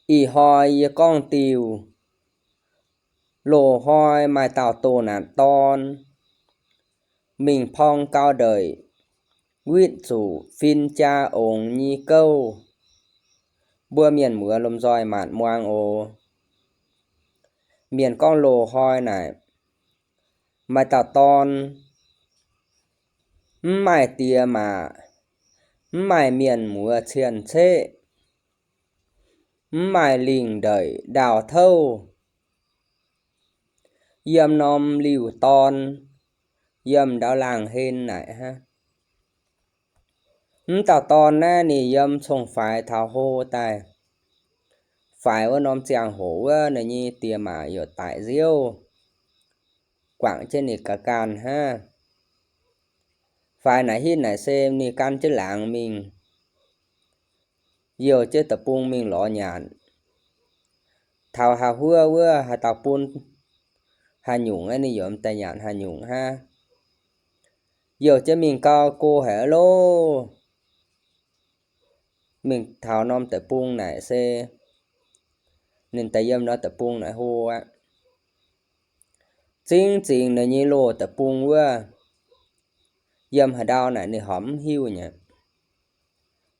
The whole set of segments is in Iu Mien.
Ih hnoi yie gorngv diuh, loz-hnoi maaih dauh doh naanc dorn mingh porng gau ndeic, witv zuqc fin-jaa ongx nyei gouv. Mbuo mienh muoz lomh nzoih maanc muangx oc. Mienh gorngv loz-hnoi naaic maaih dauh dorn mv maaih diex maac, mv maaih mienh muoz cien-ceqv, mv maaih lingh ndeic ndaauh touv, yiem norm liuh dorn, yiem ndau laangh hlen naaic hnangv. Mv dauh dorn naaiv ninh yiem cong-faix taux hlo daaih, faix wuov norm ziangh hoc wuov ninh nyei diex maac youc daic nziouv, guangc jienv ninh ga'ganh hnangv. Faix naaic hitv naaic se ninh gan jienv laangz mingh, youh jienv deic-bung mingh lorz nyanc. Taux haaix huov wuov haaix dauh bun haaix nyungc aeqv, ninh yaac m'daaih nyanc haaix nyungc hnangv. Youh jienv mingh gau, go haic loh. Mingh taux norm deic-bung naaic se ninh daaih yiem norm deic-bung naaic hlo aqv. Zingv zingx ninh nyei loz deic-bung wuov, yiem haaix ndau naaic ninh horpc mv hiuv nyei aqv.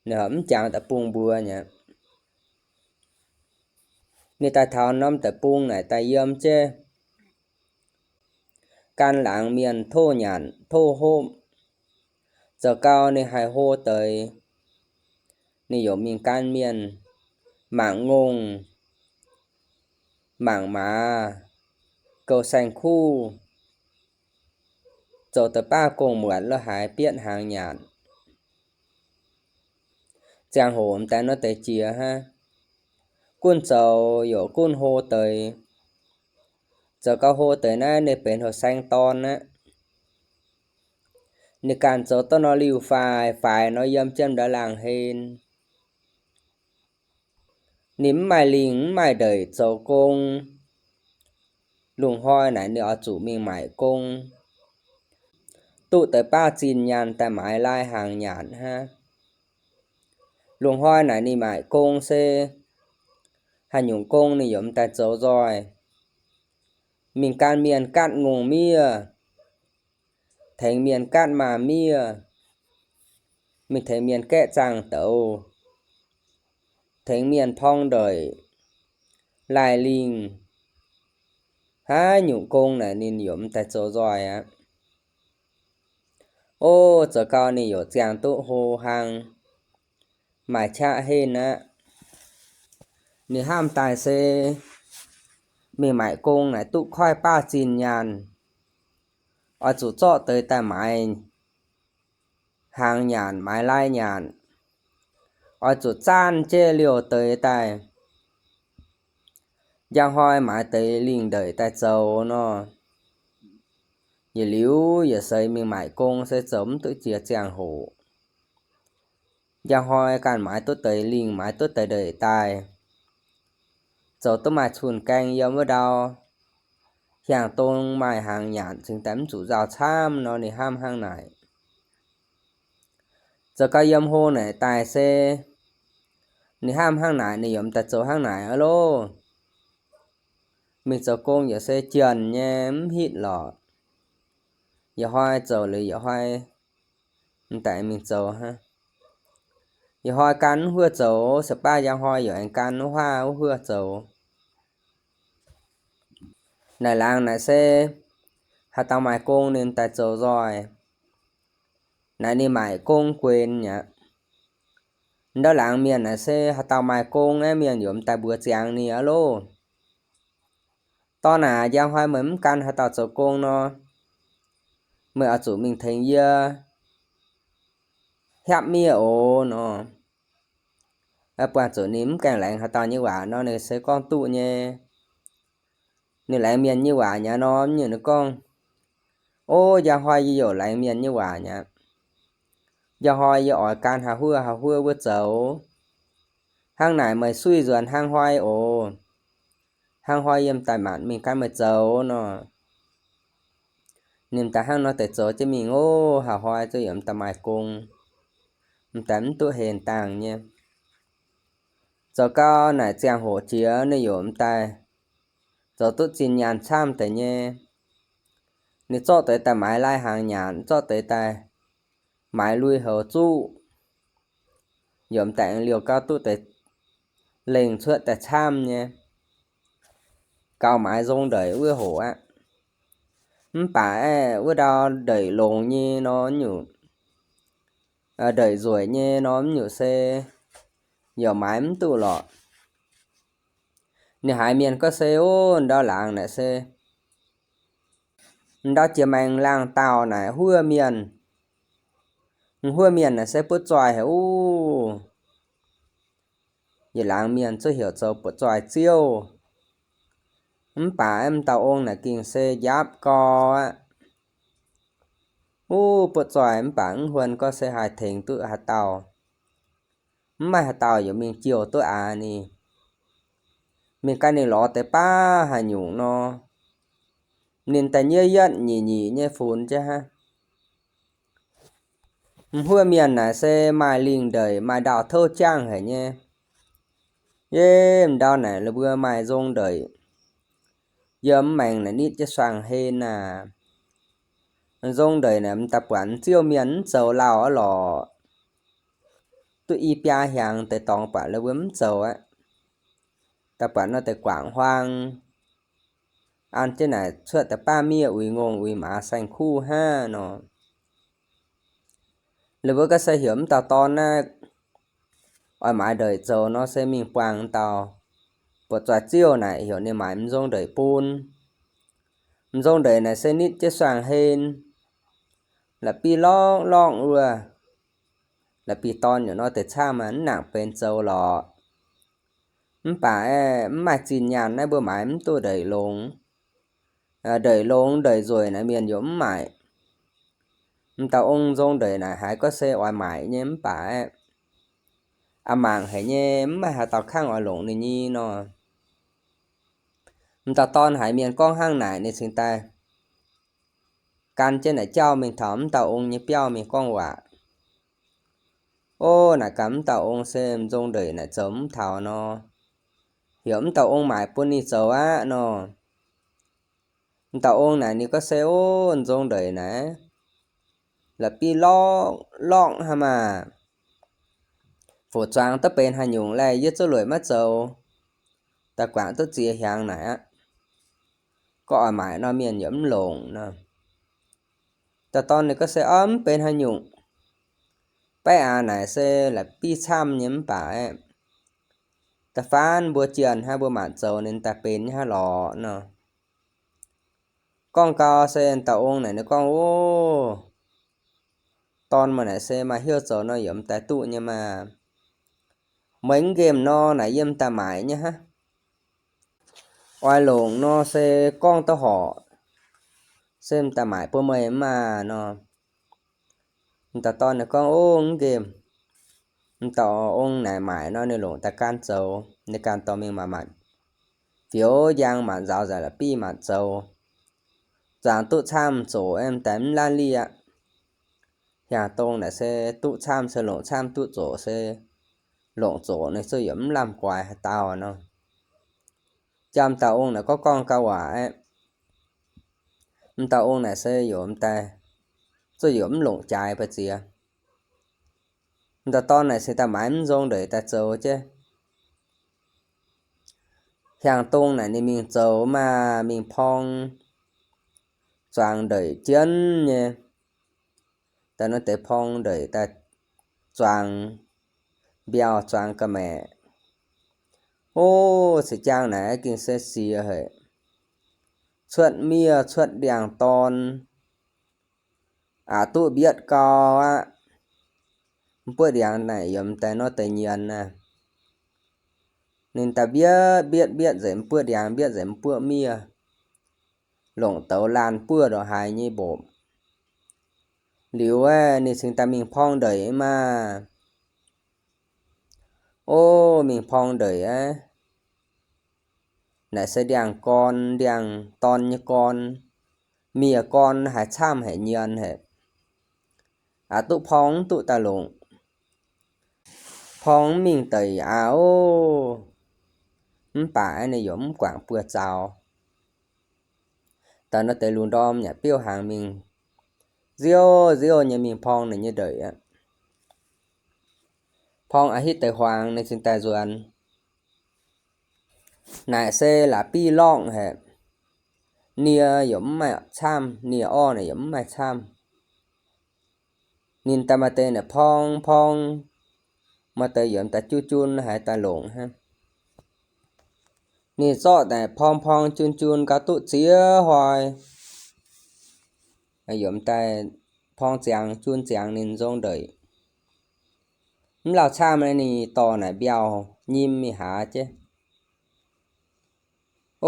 Ninh horpc mv jangx deic-bung mbuox nyei aqv. Ninh daaih taux norm deic-bung naaic daaih yiem jienv gan laangz mienh tov nyanc tov hopv. Zoux gau ninh haih hlo deix, ninh yaac mingh gan mienh mangc ngongh, mangc maaz, gouv saeng-kuv, zoux deix baav gong-muotc lo haaix bietv hnaangx nyanc. Ziangh hoc m'daaih nor deix jiex hnangv. Gunv zoux yaac gunv hlo deix. Zoux gau hlo deix naaiv ninh benx houh saeng dorn aqv. Ninh ganh zoux duqv nor liuh faix, faix nor yiem jienv ndau laangh hlen. Ninh mv maaih lingh mv maaih ndeic zoux gong. Lungh hnoi naaic ninh oix zuqc mingh maaic gong, duqv deix baav zinh nyaanh daaih maaiz lai hnaangx nyanc hnangv. Lungh hnoi naaic ninh maaic gong se haaix nyungc gong ninh yaac m'daaih zoux nzoih. Mingh gan mienh gaatv ngongh miev, tengx mienh gaatv maaz-miev, mingh tengx mienh gaeqv zaangh douz, tengx mienh porng ndeic, laih lingh, haaix nyungc gong naaic ninh yaac m'daaih zoux nzoih aqv. Ov, zoux gau ninh yaac ziangh duqv hlo hlang, maaih qaqv henv aqv. Ninh hnamv daaih se mingh maaic gong naaic duqv koiv baav zinh nyaanh, oix zuqc zorqv deix daaih maaiz hnaangx nyanc, maaiz lai nyanc, oix zuqc zaanv jienv liouh deix daaih. Njang hnoi maaiz deix lingh ndeic daaih zoux nor, yietc liuz yietc seix mingh maaic gong se zoux mv duqv jiex ziangh hoc. Njang hnoi ganh maaiz duqv deix lingh, maaiz duqv deix ndeic daaih, zoux duqv maaih cun-gaeng yiem wuov ndau, hiaangx dong maaih hnaangx nyanc cingx daaih mv zuqc nzauh camv nor ninh hnamv hnangv naaic. Zoux gau yiem hlo naaic daaih se ninh hnamv hnangv naaic, ninh yaac m'daaih zoux hnangv naaic aqv loh. Mingh zoux gong yaac se jienh nyei, mv hitv lorqc. Yietc hnoi zoux liuz yietc hnoi m'daaih mingh zoux hnangv. Yietc hnoi gan wuov huov zoux, se baav njang hnoi yaac aengx gan wuov huov, wuov huov zoux. Naaic laangz naaic se haaix dauh maaih gong ninh daaih zoux nzoih. Naaic ninh maaic gong guenx mi'aqv. Ndau laangz mienh naaic se haaix dauh maaih gong naaiv, mienh yaac m'daaih mbuox ziangx ninh aqv loh. Dorn aac, njang hnoi meih mv gan haaix dauh zoux gong nor, meih oix zuqc mingh tengx yie hiapv miev oc nor. Buangh zuqc ninh mv gaengh laengz haaix dauh nyei waac nor, ninh se gorngv duqv nyei. Ninh laengz mienh nyei waac mi'aqv nor, mv nyungc ninh gorngv, ov, njang hnoi yie yaac laengz mienh nyei waac mi'aqv. Njang hnoi yie oix gan haaix huov haaix huov wuov zoux. Hnangv naaic meih suiv nzuonx hnangv hnoi oc. Hnangv hnoi yie m'daaih maanc mingh gan meih zoux nor. Ninh m'daaih hnangv nor deix zoux jienv mingh ov, haaix hnoi zuqc yaac m'daaih maaih gong, m'daaih mv duqv heh dangh nyei. Zoux gau naaic ziangh hoc jiex ninh yaac m'daaih zoux duqv zinh nyaanh camv deix nyei. Ninh zorqv deix daaih maaiz lai-hnaangx nyanc, zorqv deix daaih maaiz lui-houx zuqv, yaac m'daaih aengx liouh gauh duqv deix lengh cuotv daaih camv nyei, gauh maaiz nzong ndeic wuov hoc aqv. Mv baac aeqv, wuov ndau ndeic longx nyei nor nyungc, ndeic nzueic nyei nor mv nyungc se yaac maaiz mv duqv lorqc. Ninh haiz mienh gorngv se, Ov, ndau laangz naaic se ndau jiex maengx laangh dauh naaic huov mienh. Huov mienh naaic se butv zoih haic uv. Yietc laangz mienh zuqc heuc zoux butv zoih ziouv. Mv baac m'dauh ong naaic gengh se njaapv gau aqv. Uv, butv zoih mv baac mv huon gorngv se haih tengx duqv haaix dauh. Mv maaih haaix dauh yaac mingh jouh duqv aqv ni. Mingh gan ninh lorz deix baav haaix nyungc nor, ninh daaih nyiev yietv nyic nyic nyei funx jienv hnangv. M'huov mienh naaic se maaih lingh ndeic, maaih ndaauh touv jangv haic nyei. Yie m'ndau naaic la'buo maaih nzong ndeic. Yiem maengx naaic nitv jienv suangx hlen aac. Nzong ndeic naaic m'daaih buatc m'ziouv mienh mv zoux lauh aqv lorqc. Duqv i biaa hnyangx deix dorngx buatc la'buo mv zoux aqv. Daaih buatc nor deix guangc huaang an jienv naaic cuotv deix baav miev uix ngongh uix maaz saeng-kuv hnangv nor. La'buo ga'sie heuc m'dauh dorn naaiv oix maaiz ndeic zoux nor se mingh buangh dauh butv zoih ziouv naaic heuc ninh maaiz m'nzong ndeic bun. M'nzong ndeic naaic se nitv jienv suangx hlen, la'bieiv lorngv lorngv wuov. La'bieiv dorn yaac nor deix camv mv nangc benx zoux lorqc. Mv baac aeqv, mv maaih zinh nyaanh naaiv mbuo maaiz mv duqv ndeic longx. Ndeic longx ndeic nzueic naaic mienh yaac mv maaic. M'dauh ong nzong ndeic naaic haiz gorngv se oix maaic nyei mv baac aeqv, a'mangc haic nyei, mv maaih haaix dauh kangv oix longc ninh nyei nor. M'dauh dorn haiz mienh gorngv hnangv naaic ninh cingx daaih gan jienv naaic jauv mingh taux m'dauh ong nyei biauv mingh gorngv waac. Ov, naaic gaax m'dauh ong se m'nzong ndeic naaic zoux mv taux nor, heuc m'dauh ong maaic bun ninh zoux aqv nor. M'dauh ong naaic ninh gorngv se, Ov, m'nzong ndeic naaic la'bieiv lorngv lorngv hnangv maah! Fu-zuangx duqv benx haaix nyungc laeh, yie zuqc lueic maiv zoux. Daaih guangc duqv ziex hnyangx naaic aqv. Gorngv oix maaic nor mienh yaac mv longc nor. Dauh dorn ninh gorngv se, Ov, mv benx haaix nyungc. Beiv aax naaic se la'bieiv camv nyei mv baac aeqv, da'faanh mbuo jienh hnangv mbuo maanc zoux ninh daaih benx nyei hnangv lorqc nor. Gorngv gau se dauh ong naaic ninh gorngv, Ov, dorn meih naaic se maaih hnyouv zoux nor yaac m'daaih duqv nyei maah! Meih mv nqemh nor naaic yie m'daaih maaic nyei hnangv. Oix longc nor se gorngv duqv horpc, se m'daaih maaic bun meih maah nor. M'dauh dorn ninh gorngv, Ov, mv nqemh. M'dauh ong naaic maaic nor ninh longc daaih gan zoux, ninh ganh dorh mingh maanc maanc fioux njang, maanc nzaaux nzengc la'bieiv maanc zoux. Zuangx duqv camv zoqc aeqv, m'daaih mv laanh lieqv. Hiaangx dong naaic se duqv camv se longc camv, duqv zoqc se longc zoqc, ninh zuqc yaac mv lamh guaix haaix dauh nor. Jaa m'dauh ong naaic gorngv gorngv gau waac aeqv, m'dauh ong naaic se yaac m'daaih zuqc yaac mv longc jaaix ba'ziex. M'dauh dorn naaic cingx daaih maaiz mv nzong ndeic daaih zoux jienv. Hiaangx dong naaic ninh mingh zoux maah, mingh porng zuangx ndeic jienv nyei. Daaih nor deix porng ndeic daaih zuangx mbiauh, zuangx ga'maeqc. Ov, ceix jaang naaic gengh se siex haic. Cuotv miev, cuotv ndiangx-dorn, aqc duqv mbietv gau aqv. M'buoqv ndiangx naaic yiem daaih nor deix nyienz naaic, ninh daaih mbietv mbietv mbietv nzengc m'buoqv ndiangx, mbietv nzengc m'buoqv miev, longc douz laanh buov ndongc haaix nyei mbopc. Liuz aeqv, ninh cingx daaih mingh porng ndeic maah. Ov, mingh porng ndeic aeqv, naaic se ndiangx-gorn, ndiangx-dorn nyei gorn, miev-gorn haiz camv haic, nyienz haic. Aqc duqv porng mv duqv daaih longc. porng mv mingh deic aqv ov. Mv baac ninh yaac mv guangc buoz-zaux. Daaih nor deix lungh ndorm yaac biouv hnaangx mingh nziouv nziouv nyei mingh porng ninh nyei ndeic aqv. Porng a'hitv deix huaangx ninh cingx daaih nzuonx. Naaic se la'bieiv lorngh haic. Nie yaac mv maaih camv, nie orv naaic yaac mv maaih camv. Ninh daaih maaih deix naaic porng porng, maaih deix yaac daaih jun jun haiz daaih longc hnangv. Ninh zorqv naaic porng porng jun jun gauh duqv ziex hnoi, yaac daaih porng ziangx jun ziangx ninh nzong ndeic. Mv lauh camv ninh dorh naaic mbiauh nyim mingh haaz jienv.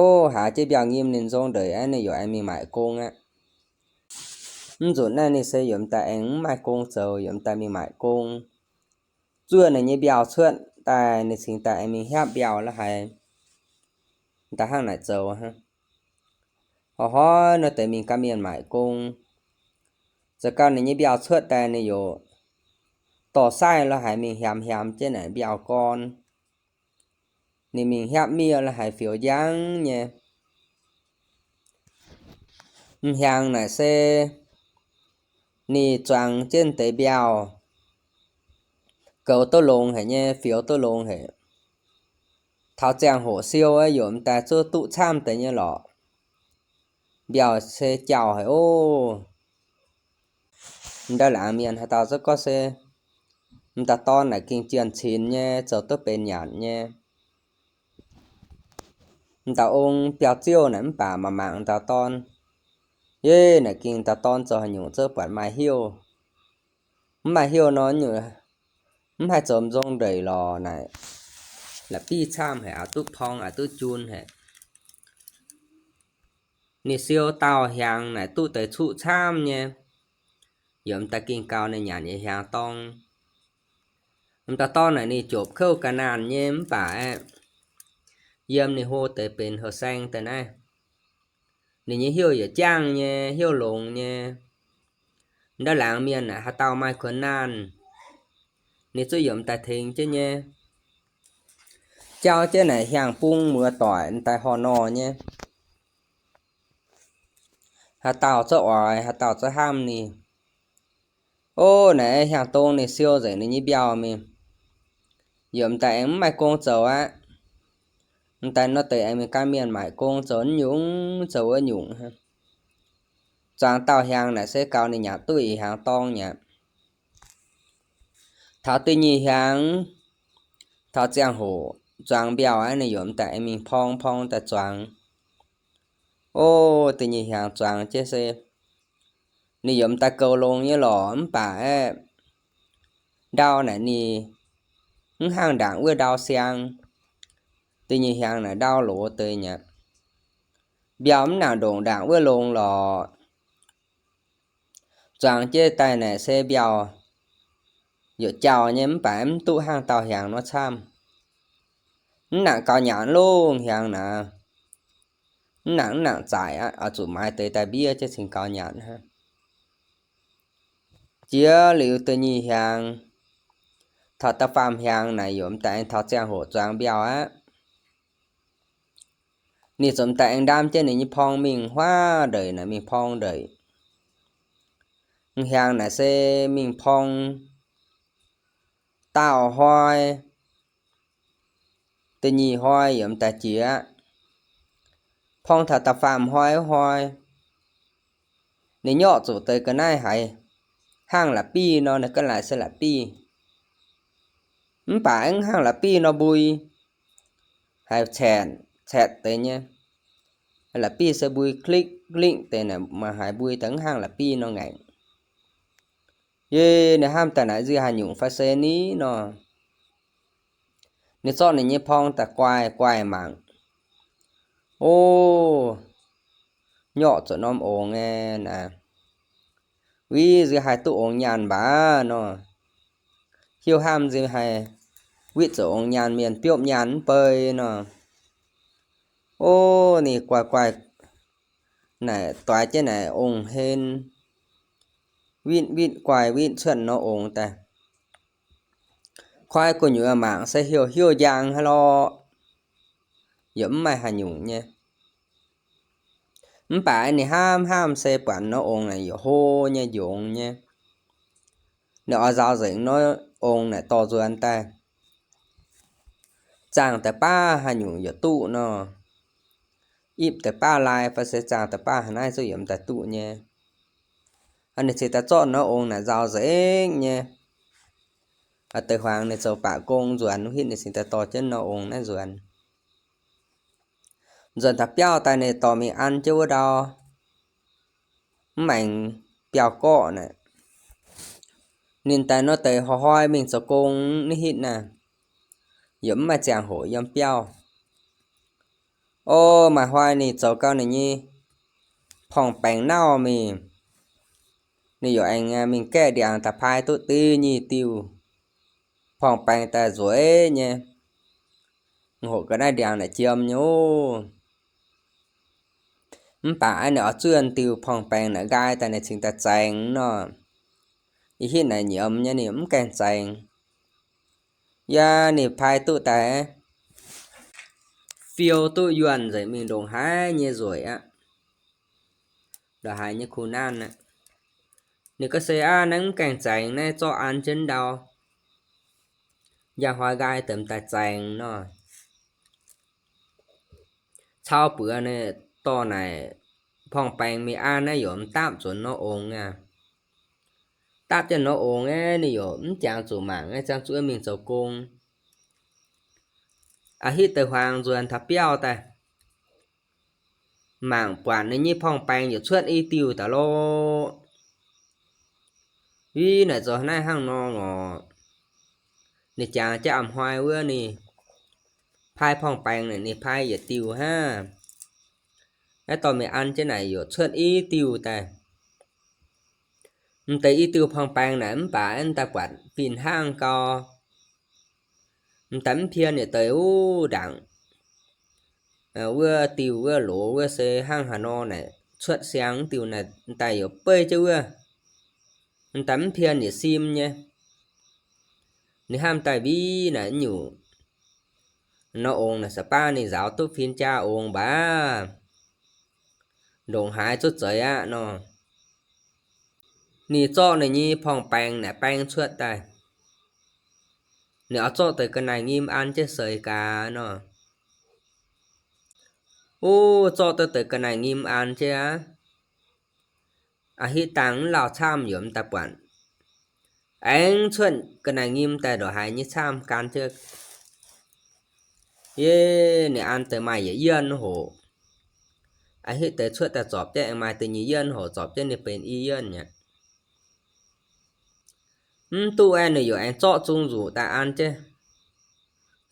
Ov, haaz jienv mbiauh nyim ninh nzong ndeic aqv, ninh yaac aengx mingh maaic gong aqv. Mv nzunc naaiv ninh se yaac daaih aengx mv maaih gong zoux, yaac daaih mingh maaic gong. Zuov ninh nyei mbiauh cuotv daaih, ninh cingx daaih aengx mingh hiaapv mbiauh la'haiz, daaih hnangv naaic zoux hnangv. Ov, hnoi nor deix mingh gaav mienh maaic gong, zoux gau ninh nyei mbiauh cuotv daaih ninh yaac dorh saaiv la'haiz mingh hiamx hiamx jienv naaic mbiauh gorn. Ninh mingh hiaapv miev la'haiz fioux njang nyei. M'hiaangx naaic se ninh zuangx jienv deix mbiauh goux duqv longx haic nyei, fioux duqv longx haic. Taux ziangh hoc siou yaac m'daaih zuov duqv camv deix nyei lorqc. Mbiauh se jauh haic ov. M'daaih laangz mienh haaix dauh zungv gorngv se m'daaih dorn naaic gengh jienh cinx nyei, zoux duqv benx nyanc nyei. M'daaih ong biauv-ziouv naaic mv baac mangc mangc m'daaih dorn, yie naaic gengh m'daaih dorn zoux haaix nyungc zungv buatc maaih heuv. Mv maaih heuv nor, mv haih zoux m'nzong ndeic lorqc naaic. La'bieiv camv haic, aqc duqv porng aqc duqv jun haic. Ninh siou dauh hiaangx naaic duqv deix cuqv camv nyei, yaac m'daaih gengh gaux ninh nyanc yietc hiaangx dorng. M'daaih dorn naaic ninh jopc kouv ga'naanh nyei mv baac aeqv, yiem ninh hlo deix benx houh saeng deix naaiv. Ninh nyei heuv yietc jangv nyei, heuv longx nyei. M'daaih laangz mienh naaic haaix dauh maaih kuonx naanh, ninh zuqc yaac m'daaih tengx jienv nyei. Jauv jienv naaic hiaangx bung muoz doic m'daaih horh nor nyei. Haaix dauh zungv oix, haaix dauh zungv hnamv ninh. Ov, naaic hiaangx dong ninh siou nzengc ninh nyei mbiauh mingh, yaac m'daaih aengx mv maaih gong zoux aqv. M'daaih nor deix aengx mingh gan mienh maaic gong zoux nyungc zoux wuov nyungc. Zuangx dauh hiaangx naaic se gaux ninh nyanc duqv ih hiaangx dorng nyei. Taux da'nyeic hiaangx, taux ziangh hoc zuangx mbiauh aqv, ninh yaac m'daaih aengx mingh porng porng daaih zuangx. Ov, da'nyeic hiaangx zuangx jienv se ninh yaac m'daaih goux longx nyei lorqc mv baac aeqv, ndau naaic ninh mv hnangv ndaangc wuov ndau siang. Da'nyeic hiaangx naaic ndau loz deix nyei. Mbiauh mv nangc ndongc ndaangc wuov longx lorqc. Zuangx jienv daaih naaic se mbiauh yaac jauh nyei mv baac mv duqv hnangv dauh hiaangx nor camv. Mv nangc gaux nyanc longh hiaangx naaic. Mv nangc, mv nangc zaaic aqv, oix zuqc maaiz deix daaih mbiev jienv cingx gaux nyanc hnangv. Jiex liuz da'nyeic hiaangx, taux da'faam hiaangx naaic yaac m'daaih aengx taux ziangh hoc zuangx mbiauh aqv. Ninh ziouc m'daaih aengx ndaam jienv ninh nyei porng mingh huaav ndeic naaic, mingh porng ndeic. M'hiaangx naaic se mingh porng dauh hnoi, da'nyeic hnoi yaac m'daaih jiex aqv. Porng taux da'faam hnoi wuov hnoi, ninh nyorqv zuqc deix ga'naaiv haiz hnangv la'bieiv nor, ninh ga'naaiv se la'bieiv, mv baac mv hnangv la'bieiv nor mbui, haiz caetc caetc deix nyei. La'bieiv se mbui klikv klikv deix naaic, mangc haiz mbui daaih mv hnangv la'bieiv nor ngaengc. Yie ninh hnamv daaih naaic nziex haaix nyungc fai se ni nor. Ninh zorqv ninh nyei porng daaih guaih guaih mangc. O, nyorqv zuqc norm ongx aeqv, naaic, witv nziex haih duqv ongx nyaanh mbac nor. Hiuv hnamv nziex haih witv zuqc ongx nyaanh, mienh biopv nyaanh mv bei nor. O, ninh guaih guaih naaic, doix jienv naaic ongx hlen, witv witv guaih witv cuotv nor ongx daaih. Koi gu'nyuoz mangc se heuc heuc njang haic lorqc, yaac mv maaih haaix nyungc nyei. Mv baac ninh hnamv hnamv se buatc norm ong naaic yaac hlo nyei, njongx nyei. Ninh oix nzaaux nzengc norm ong naaic dorh nzuonx daaih, zaangh deix baav haaix nyungc yaac duqv nor. Ipv deix baav lai fai se zaangh deix baav haaix naaiv zungv yaac mv daaih duqv nyei. Ninh cingx daaih zorqv norm ong naaic nzaaux nzengc nyei. Deix huaangx ninh zoux baac gong nzuonx, hitv ninh cingx daaih dorh jienv norm ong naaiv nzuonx. Nzuonx taux biauv daaih ninh dorh mingh an jienv wuov ndau, mv aengx biauv-gorqv naaic. Ninh daaih nor deix hnoi-hnoi mingh zoux gong, hitv naaiv yaac mv maaih ziangh hoc yiem biauv. O, maaih hnoi ninh zoux gau ninh nyei porng-baengx nauv mingh, ninh yaac aengx mingh gaeqv ndiangx daaih paaiv duqv deix nyic diuh porng-baengx daaih nzueic nyei. Hoqc ga'naaiv ndiangx naaic jiem nyei oc. Mv baac ninh oix zuov diuh porng-baengx naaic nqaai daaih ninh cingx daaih zaengx nor. Ih hitv naaic nyiemz nyei ninh mv gaengh zaengx. Yaac ninh paaiv duqv daaih fiou duqv yuonh nzengc mingh ndongc haaix nyei nzueic aqv. Ndongc haaix nyei kuh naanv aqv. Ninh gorngv se aav, naaiv mv gaengh zaengx naaiv zorqv an jienv ndau, njang hnoi nqaai daaih zaengx nor. Cau buoz naaic dorh naaic porng-baengx mingh an naaiv yaac mv dapv zuqc norm ong aqv. Dapv jienv norm ong aeqv, ninh yaac mv jangx zuqc mangc aeqv, ziangh zuqc mingh zoux gong. A'hitv deix huaangx nzuonx taux biauv daaih, mangc buatc ninh nyei porng-baengx yaac cuotv i diuh daaih lorqc. Ih naaic zoux naaiv hnangv nor ngorc. Ninh jangx jienv a'hnoi wuov ninh paaiv porng-baengx naaic ninh paaiv yietc diuh hnangv. Naaiv dorh mingh an jienv naaic yaac cuotv i diuh daaih. M'deix i diuh porng-baengx naaic mv baac daaih buatc fih hnangv gau. M'daaih mv pien yietc deix wuov ndaangc wuov diuh wuov loz wuov se hnangv haaix nor naaic cuotv siang diuh naaic daaih yaac beiv jienv wuov. M'daaih mv pien yietc sim nyei. Ninh hnamv daaih mbiv naaic nyungc nor ong naaic sa'baav ninh nzaaux duqv fin-jaa ong mbaac, ndongc haaix zuqc zeiz aqv nor. Ninh zorqv ninh nyei porng-baengx naaic baeng cuotv daaih. Ninh oix zorqv deix ga'naaiv nyim an jienv seix gaax nor. Wuov zorqv duqv deix ga'naaiv nyim an jienv aqv. A'hitv dangh mv lauh camv yaac m'daaih buatc aengx cuotv ga'naaiv nyim daaih ndongc haaix nyei camv gan jienv. Yie ninh an deix maaih yietc yienh hoc. A'hitv deix cuotv daaih zorpc jienv aengx maaih deix nyic yienh hoc zorpc jienv ninh benx i yienh aqv. Mv duqv aeqv, ninh yaac aengx zorqv zung nzuqc daaih an jienv.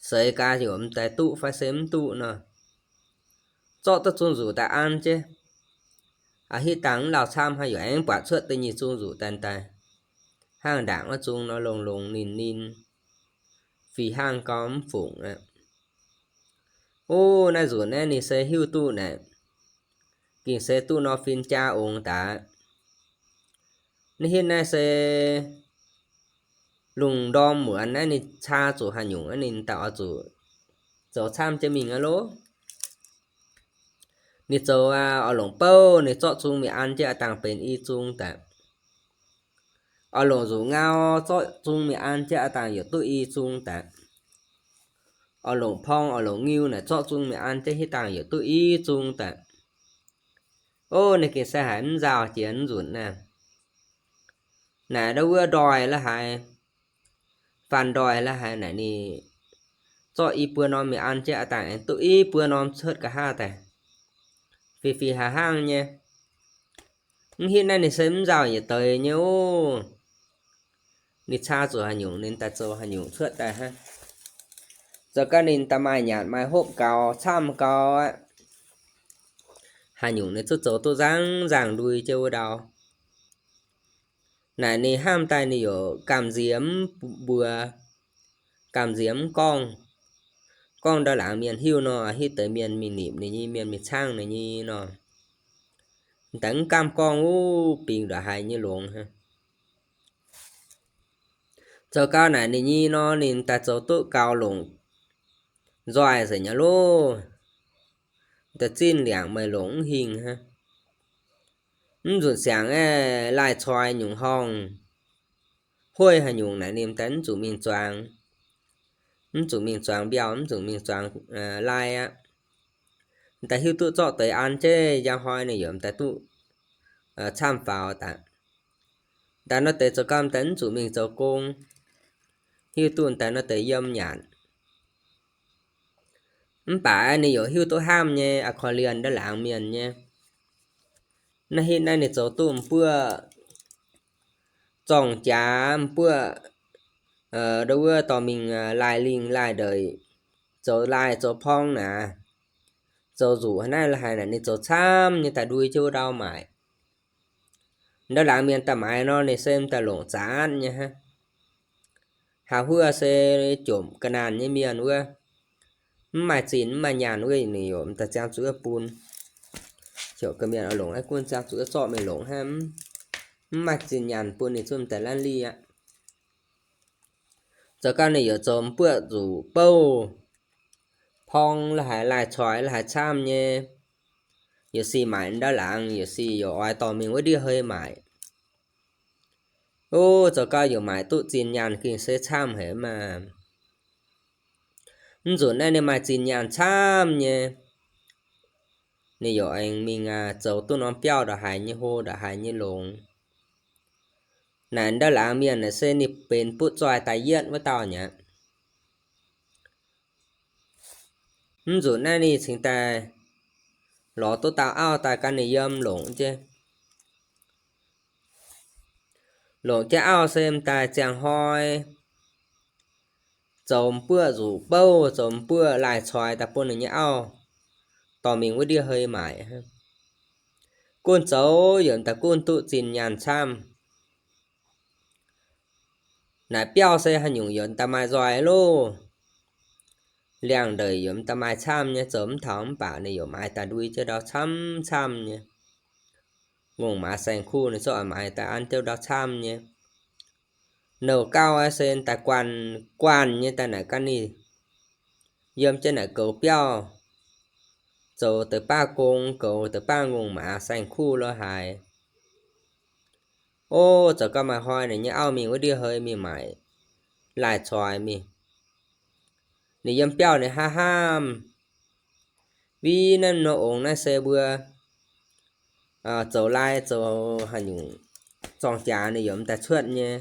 Seix gaax yaac m'daaih duqv fai se mv duqv nor. Zorqv duqv zung nzuqc daaih an jienv. A'hitv dangh mv lauh camv hnangv yaac aengx buatc cuotv deix nyic zung nzuqc daaih daaih. Hnangv ndaangc wuov zung nor longx-longx ninh-ninh, fih hnangv gau mv fungc aqv. Ov, naaiv nzunc naaiv ninh se hiuv duqv naaic, gengh se duqv nor fin-jaa ong daaih. Naaiv hitv naaiv se lungh ndorm muonz naaiv ninh caa zuqc haaix nyungc naaiv ninh daaih oix zuqc zoux camv jienv mingh aqv lov. Ninh zoux aqv, oix longc bouv ninh zorqv zung mingh an jienv aqv dangh benx i zung daaih. Oix longc nzuqc ngau zorqv zung mingh an jienv aqv dangh yaac duqv i zung daaih. Oix longc porng oix longc ngiu naaic zorqv zung mingh an jienv hitv dangh yaac duqv i zung daaih. Ov, ninh gengh se haiz mv nzauh jiex mv nzunc naaiv. Naaic ndau wuov ndoih la'haaix, faan ndoih la'haaix naaic ninh zorqv i buo norm mingh an jienv aqv dangh aengx duqv i buo norm cuotv nqa'haav daaih. Fih fih hnangv hnangv nyei. Mv hitv naaiv ninh se mv nzauh yietc deix nyei ov. Ninh caa zuqc haaix nyungc ninh daaih zoux haaix nyungc cuotv daaih hnangv. Zoux gau ninh daaih maaih nyanc maaih hopv gaux camv gau aqv. Haaix nyungc ninh zungv zoux duqv nzangv nzangh ndui jienv wuov ndau. Naaic ninh hnamv daaih ninh yaac gamh nziex mv mbuox, gamh nziex mv gorngv. Gorngv ndau laangz mienh hiuv nor, hitv deix mienh mingh nipc ninh nyei, mienh mingh caangv ninh nyei nor. Daaih mv gamh gorngv wuov bingx ndongc haaix nyei longx hnangv. Zoux gau naaic ninh nyei nor, ninh daaih zoux duqv gaux longc nzoih nzengc nyei loh. Da'zinh liangc meih longc mv hingh hnangv. Mv nzunc siangx aeqv, lai-coix nyungc horngh, hueiv haaix nyungc naaic ninh daaih mv zuqc mingh zuangx, mv zuqc mingh zuangx mbiauh, mv zuqc mingh zuangx lai aqv. Daaih hiuv duqv zorqv deix an jienv, njang hnoi ninh yaac daaih duqv camv faaux daaih. Daaih nor deix zoux gau daaih mv zuqc mingh zoux gong, hiuv duqv daaih nor deix yiem nyanc. Mv baac ninh yaac hiuv duqv hnamv nyei, a'corn lienh ndau laangz mienh nyei. Naaiv hitv naaiv ninh zoux duqv m'buoqv zorng-jaax, m'buoqv ndau wuov dorh mingh laaih lingh laaih ndeic, zoux laaih zoux porng naaic, zoux nzuqc haaix naaiv la'haiz naaic ninh zoux camv nyei daaih ndui jienv wuov ndau maaic. Ndau laangz mienh daaih maaiz nor ninh se m'daaih longc zaatv nyei hnangv. Haah huov se jomc ga'naanh nyei mienh wuov, mv maaih zinh mv maaih nyaanh wuov ninh yaac m'daaih ziangh zuqc wuov bun. Heuc ga'mienh oix longc aeqv, gunv ziangh zuqc wuov zorqv mingh longc hnangv. Mv maaih zinh nyaanh bun ninh zungv m'daaih lanv liv aqv. Zoux gau ninh yaac zoux m'buoqv nzuqc bouh, porng la'haiz, lai-coix la'haiz camv nyei. Yaac sic maaic ndau laangz, yaac sic yaac oix dorh mingh wuov ndiev hei maaic. Ov, zoux gau yaac maaic duqv zinh nyaanh gengh se camv haic maah. Mv nzunc naaiv ninh maaih zinh nyaanh camv nyei, ninh yaac aengx mingh zoux duqv norm biauv ndongc haaix nyei hlo ndongc haaix nyei longx. Naaic ndau laangz mienh naaic se ninh benx butv zoih daaih yietv wuov dauh nyei aqv. Mv nzunc naaiv ninh cingx daaih lorz duqv dauh auv daaih gan ninh yiem longc jienv. Longc jienv auv se m'daaih ziangh hnoi zoux m'buoqv nzuqc bouh, zoux m'buoqv lai-coix daaih bun ninh nyei auv dorh mingh wuov ndiev hei maaic. Gunv zoux yaac m'daaih gunv duqv zinh nyaanh camv. Naaic biauv se haaix nyungc yaac m'daaih maaih nzoih loh. Liangx-ndeic yaac m'daaih maaih camv nyei, zoux mv taux mv baac ninh yaac maaiz daaih ndui jienv ndau camv camv nyei. Ngongh maaz saeng-kuv ninh zorqv maaiz daaih an jienv ndau camv nyei. Nouh gauh se daaih guanh guanh nyei daaih naaic gan ninh yiem jienv naaic goux biauv, zoux deix baav gong, goux deix baav ngongh maaz saeng-kuv lo haaix. Ov, zoux gau maaih hnoi ninh nyei auv mingh wuov ndiev hei mingh maaic lai-coix mingh. Ninh yiem biauv ninh hnamv hnamv, Vin naaiv nor ongx naaiv se mbuo zoux lai zoux haaix nyungc zorng-jaax ninh yaac m'daaih cuotv nyei.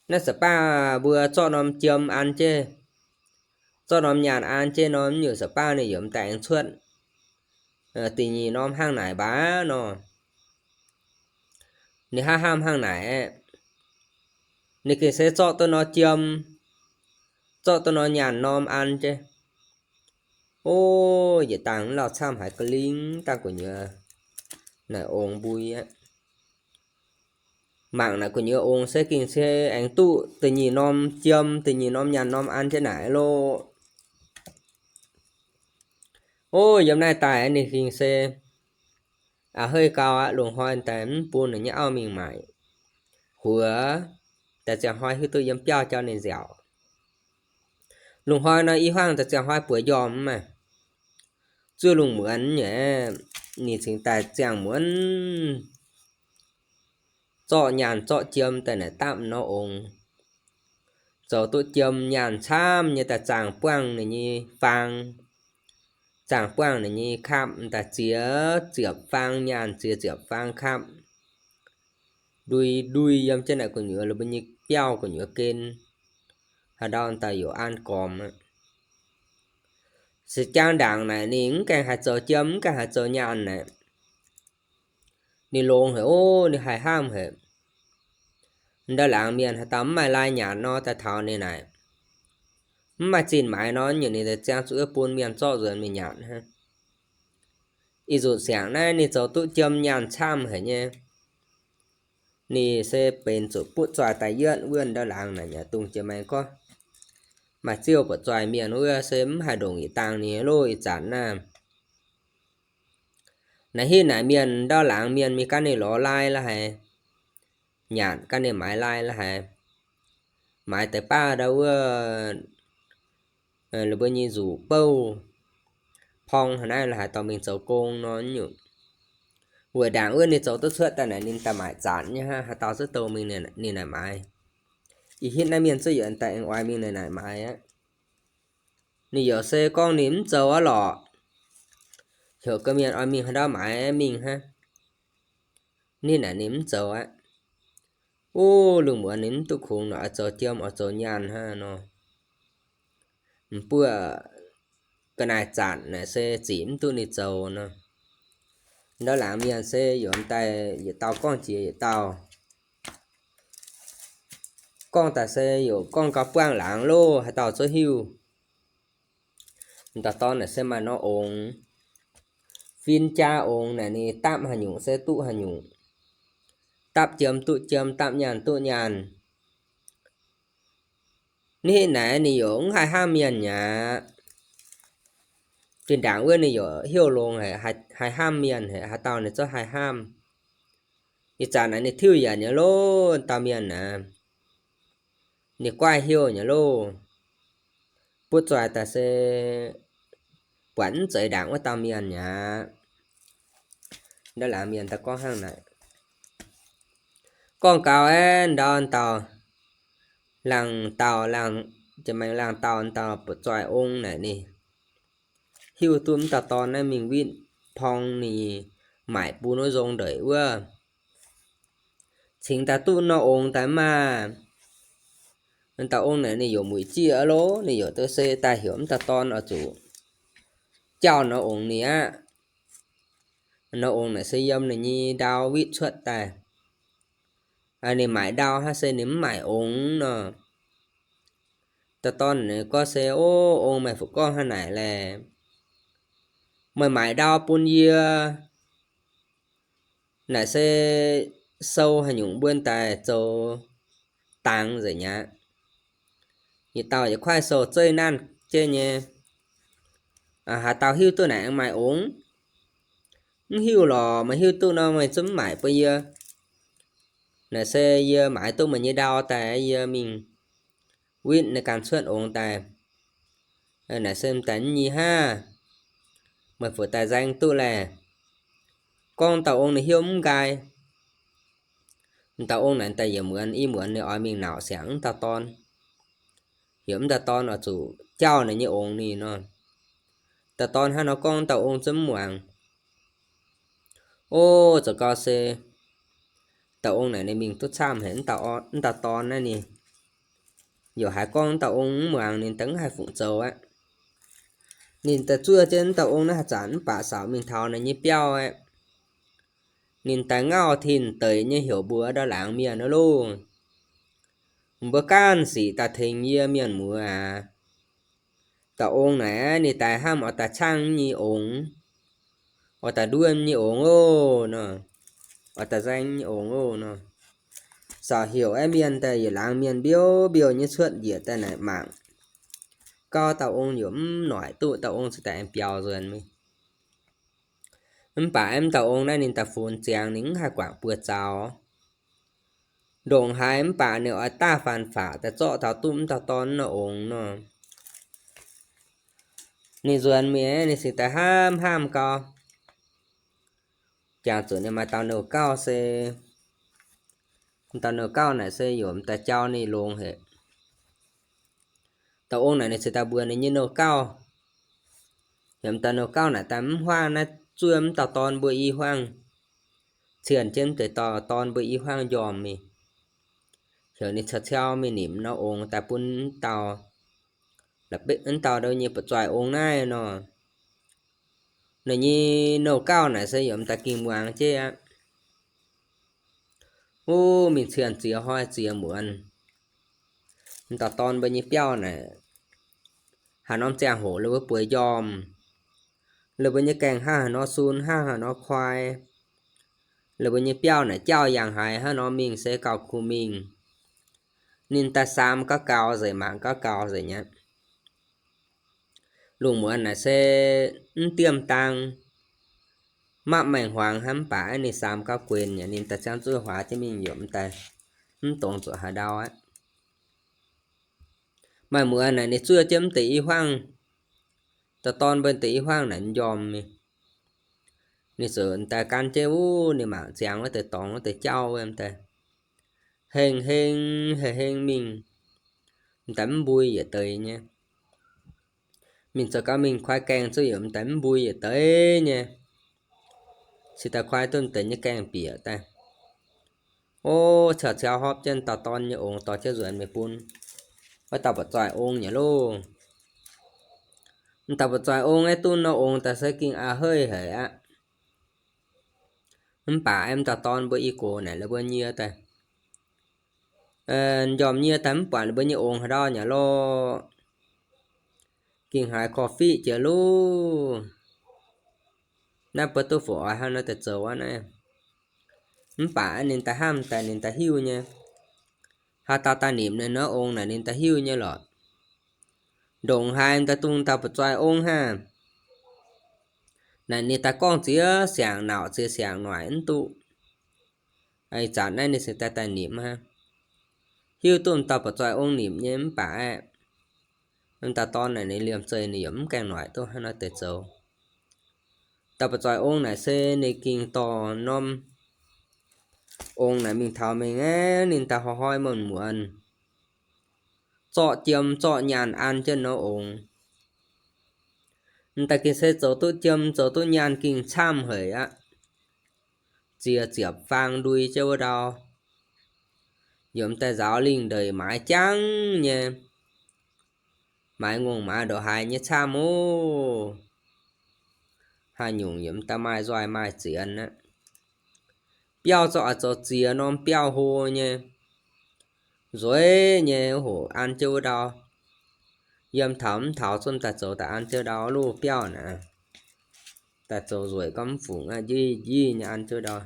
Naaiv za'baav mbuo zorqv norm jiem an jienv, zorqv norm nyaanh an jienv nor, mv nyungc za'baav ninh yaac m'daaih aengx cuotv da'nyeic norm hnangv naaic mbac nor. Ninh hnamv hnamv hnangv naaic aeqv, ninh gengh se zorqv duqv norm jiem, zorqv duqv norm nyaanh norm an jienv. Ov, yietc dangh mv lauh camv haiz ga'lingh dangh gu'nyuoz naaic ongx mbui aqv. Mangc naaic gu'nyuoz ongx se gengh se aengx duqv da'nyeic norm jiem, da'nyeic norm nyaanh norm an jienv naaic loh. Ov, yiem naaiv daaih ninh gengh se a'hei gau aqv. Lungh hnoi daaih mv bun ninh nyei auv mingh maaic, huox daaih ziangh hnoi hiuv duqv yiem biauv jauv ninh nziaauc. Lungh hnoi nor i hmuangv daaih ziangh hnoi bueix njormh maah, zuov lungh muonz nyei, ninh cingx daaih ziangh muonz zorqv nyaanh zorqv jiem daaih naaic dapv nor ongx, zoux duqv jiem nyaanh camv nyei daaih zaangh buangh ninh nyei faang, zaangh buangh ninh nyei kapv daaih ziex ziepc faang nyaanh, ziex ziepc faang kapv, ndui ndui yiem jienv naaic gu'nyuoz la'buo nyei biauv gu'nyuoz gen, haaix ndau daaih yaac an gormx aqv. Se jangx ndaangc naaic ninh mv gaengh haih zoux jiem, mv gaengh haih zoux nyaanh naaic, ninh longx haic ov, ninh haih hnamv haic. Ndau laangz mienh haaix dauh mv maaih lai nyanc nor daaih taux ninh naaic, mv maaih zinh maaiz nor, nyungc ninh ziangh zuqc bun mienh zorqv nzuonx mingh nyanc hnangv. Ih nzunc siangx naaiv ninh zoux duqv jiem nyaanh camv haic nyei. Ninh se benx zuqc butv zoih daaih yietv wuov ndau laangz naaic nyei dungz jiex maengx gorngv, maaih ziouv buatc zoih mienh wuov se mv haih ndongc yietc dangh ninh loh ih zanc naaiv. Naaic hitv naaic mienh ndau laangz mienh mingh gan ninh lorz lai la'haiz, nyanc gan ninh maaiz lai la'haiz, maaiz deix baav ndau wuov, la'buo nyei nzuqc bouh porng haaix naaiv la'haaix dauh mingh zoux gong nor nyungc. Weic ndaangc wuov ninh zoux duqv cuotv daaih naaic ninh daaih maaic zanc nyei hnangv, haaix dauh zuqc douz mingh ninh naaic maaiz. Ih hitv naaiv mienh zuqc yaac daaih aengx oix mingh ninh naaic maaiz aqv. Ninh yaac se gorngv ninh mv zoux aqv lorqc. Heuc ga'mienh oix mingh haaix ndau maaiz mingh hnangv. Ninh naaic ninh mv zoux aqv. Wuov lungh muonz ninh mv duqv kungx nor, oix zoux jiem oix zoux nyaanh hnangv nor. Mv buoqv ga'naaiv zanc naaic se zic mv duqv ninh zoux nor. Ndau laangz mienh se yaac daaih yietc dauh gorngv jiex yietc dauh. Gorngv daaih se yaac gorngv gauh buangh laangz loh, haaix dauh zuqc hiuv. Dauh dorn naaic se maaih norm ongx, fin-jaa ongx naaic ninh dapv haaix nyungc se duqv haaix nyungc. Dapv jiem duqv jiem, dapv nyaanh duqv nyaanh. Ninh naaic ninh yaac mv haih hnamv mienh aqv. Zinh ndaangc wuov ninh yaac heuc longx haic, haih hnamv mienh haic, haaix dauh ninh zungv haih hnamv. Ih zanc naaic ninh tiuv yaac nyei loh, dauh mienh naaic. Ninh guaih heuc nyei loh. Butv-zoih daaih se buatc mv zeiz ndaangc wuov dauh mienh aqv. Ndau laangz mienh daaih gorngv hnangv naaic. Gorngv gau aeqv, ndau dauh laangh dauh, laangh, jiex maengx laangh dauh, dauh butv-zoih ong naaic ninh hiuv duqv mv dauh dorn naaiv mingh witv porng ninh maaic bun wuov nzong ndeic wuov. Cingx daaih duqv norm ongx daaih maah. Dauh ong naaic ninh yaac muic jieqv loh, ninh yaac duqv se daaih heuc mv dauh dorn oix zuqc jauh norm ongx ninh aqv. Norm ongx naaic se yiem ninh nyei ndau witv cuotv daaih. Ninh maaic ndau hnangv se ninh mv maaic ongx nor. Dauh dorn naaic gorngv se, O ong, meih fu'gorngv hnangv naaic laeh. Meih maaic ndau bun yie naaic se sou haaix nyungc mbuo daaih zoux dangx nzengc aqv. Yietc dauh yietc kuaaiv sou zeiv nanv jienv nyei. Haaix dauh hiuv duqv naaic aengx maaic ongx. Mv hiuv lorqc, meih hiuv duqv nor meih zungv mv maaic bun yie. Naaic se yie maaiz duqv meih nyei ndau daaih, yie mingh witv naaiv ganh cuotv ongx daaih. Naaic se m'daaih mv nyie hnangv. Meih fu'daaih nzaeng duqv laeh. Gorngv dauh ong ninh hiuv mv nqaai. Dauh ong naaic daaih yietc muonz i muonz ninh oix mingh nauc siangx mv dauh dorn. Heuc mv dauh dorn oix zuqc jauh ninh nyei ongx ninh nor. Dauh dorn hnangv nor gorngv, dauh ong zungv mv muangx. O, zoux gau se dauh ong naaic ninh mingh duqv camv haic, mv dauh dorn naaiv ninh yaac haiz gorngv mv dauh ong mv muangx, ninh daaih mv haih fungc zoux aqv. Ninh daaih zuov jienv mv dauh ong naaiv haaix zanc mv baac saauc mingh taux ninh nyei biauv aqv. Ninh daaih ngauh tin deic nyei heuc mbuox ndau laangz mienh loh, Mbuo ganh sic daaih tengx yie mienh muoz aac. Dauh ong naaic ninh daaih hnamv oix daaih qangv nyei ongx, oix daaih nduov nyei ongx oc nor, oix daaih nzaeng nyei ongx oc nor. Saauc heuc aeqv, mienh daaih yietc laangz mienh mbiouh mbiouh nyei cuotv njiec daaih naaic mangc. Gauh dauh ong yaac mv noic duqv, dauh ong ziouc daaih aengx biaux nzuonx mingh. Mv baac aeqv, mv dauh ong naaiv ninh daaih funx ziangx, ninh mv haih guangc buoz zaux. Ndongc haaix mv baac ninh oix daaih faanx-faqc daaih zorqv taux duqv mv dauh dorn nor ongx nor. Ninh nzuonx mingh aeqv, ninh cingx daaih hnamv hnamv gau. Jangx zuqc ninh maaih dauh nouh gauh se, dauh nouh gauh naaic se yaac m'daaih jauv ninh longx haic. Dauh ong naaic ninh cingx daaih mbuox ninh nyei nouh gauh, heuc m'daaih nouh gauh naaic daaih mv huaang naaiv zuov mv dauh dorn mbuo i huaang, cienh jienv deix dauh dorn mbuo i huaang njormh mingh. Heuc ninh caux ciou mingh nimc norm ongx daaih bun mv dauh, mv dauh nyei ba'zuaih ong naaiv nor. Ninh nyei nouh gauh naaic se yaac m'daaih ging muangx jienv aqv. Wuov mingh cienh ziex hnoi ziex muonz, m'dauh dorn mbuo nyei biauv naaic, haaix norm ziangh hoc la'buo bueix njormh, la'buo nyei gaengh hnangv haaix nor sun, hnangv haaix nor kuai, la'buo nyei biauv naaic jauv yangh haaix hnangv nor mingh se gauh kungx mingh. Ninh daaih saam gauh gaux nzengc, mangc gauh gaux nzengc aqv. Lungh muonz naaic se mv diemv dang, mapv maengh huangx hnangv, mv baac aeqv, ninh saam gauh guenx yaac ninh daaih ziangv zuqc huaax jienv mingh yaac m'daaih mv dongz zuqc haaix ndau aqv. Maaih muonz naaic ninh zuov jienv mv deix i huaangv, dauh dorn mbuo deix i huaangv naaic m'njormh mingh. Ninh ziouc daaih gan jienv wuov, ninh mangc ziangx wuov deix dorngx wuov deix jauv wuov daaih, heng heng, heng heng mingh, m'daaih mv mbui yietc deix nyei. Mingh zoux gau mingh kuaai gaengh zuqc yaac m'daaih mv mbui yietc deix nyei. Cingx daaih kuaai duqv m'deix nyei gaengh bieqc daaih. O, ciauv ciauv hopv jienv dauh dorn nyei ongx dorh jienv nzuonx mingh bun wuov dauh buatc zoih ong nyei loh. M'daaih buatc zoih ong aeqv, duqv nor ongx daaih se gengh a'heiv haic aqv. Mv baac aeqv, m'daaih dorn mbuo i gox naaic la'buo nyie daaih, m'njormh nyie daaih mv buatc ninh mbuo nyei ongx haaix ndau nyei loh. Gengh haiz korv-fiqv jiex loh. Naaiv mbuo duqv fuqv oix hnangv nor daaih zoux aqv naaiv. Mv baac ninh daaih hnamv daaih ninh daaih hiuv nyei. Haaix dauh daaih nimc ninh nor ongx naaic ninh daaih hiuv nyei lorqc. Ndongc haaix daaih dungx dauh buatc zoih ong hnangv. Naaic ninh daaih gorngv ziex siangx nauc ziex siangx noic mv duqv. Ih zanc naaiv ninh cingx daaih daaih nimc hnangv. Hiuv duqv m'daaih buatc zoih ong nimc nyei mv baac aeqv, m'daaih dorn naaic ninh liemh zeih ninh yaac mv gaengh noic duqv hnangv nor deix zoux. M'daaih buatc zoih ong naaic se ninh gengh dorh norm ongx naaic mingh taux mingh aeqv, ninh daaih hnoi-hnoi muonz-muonz zorqv jiem zorqv nyaanh an jienv norm ongx. M'daaih gengh se zoux duqv jiem zoux duqv nyaanh gengh camv haic aqv. Ziex ziepc faang ndui jienv wuov ndau. Yiem daaih nzaaux lingh ndeic maaiz jangv nyei, maaiz ngongh maaiz ndongc haaix nyei camv oc. Haaix nyungc yiem daaih maaih nzoih maaih zienx aqv. Biauv zorqv oix zoux ziex norm biauv hlo nyei, nzueic nyei hoc an jienv wuov ndau. Yiem taux mv taux zunv daaih zoux daaih an jienv ndau loh biauv naaic. Daaih zoux nzueic gorngv mv fungc aqv, njiv njiv nyei an jienv ndau.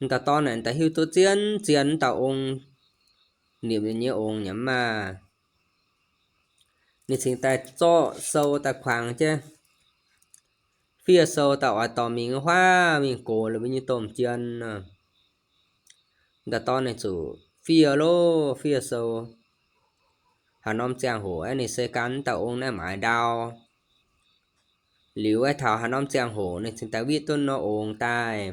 M'daaih dorn naaic daaih hiuv duqv zien zien m'daaih ong, nimc ninh nyei ongx nyei maah. Ninh cingx daaih zorqv sou daaih kuangx jienv, fiev sou daaih oix dorh mingh huaav mingh gox la'mbuo nyei domh jien nor. M'daaih dorn ninh zuqc fiev loh, fiev sou. Haaix norm ziangh hoc aeqv, ninh se gan m'daaih ong naaiv maaiz ndau. Liuz aeqv, taux haaix norm ziangh hoc ninh cingx daaih witv duqv norm ongx daaih.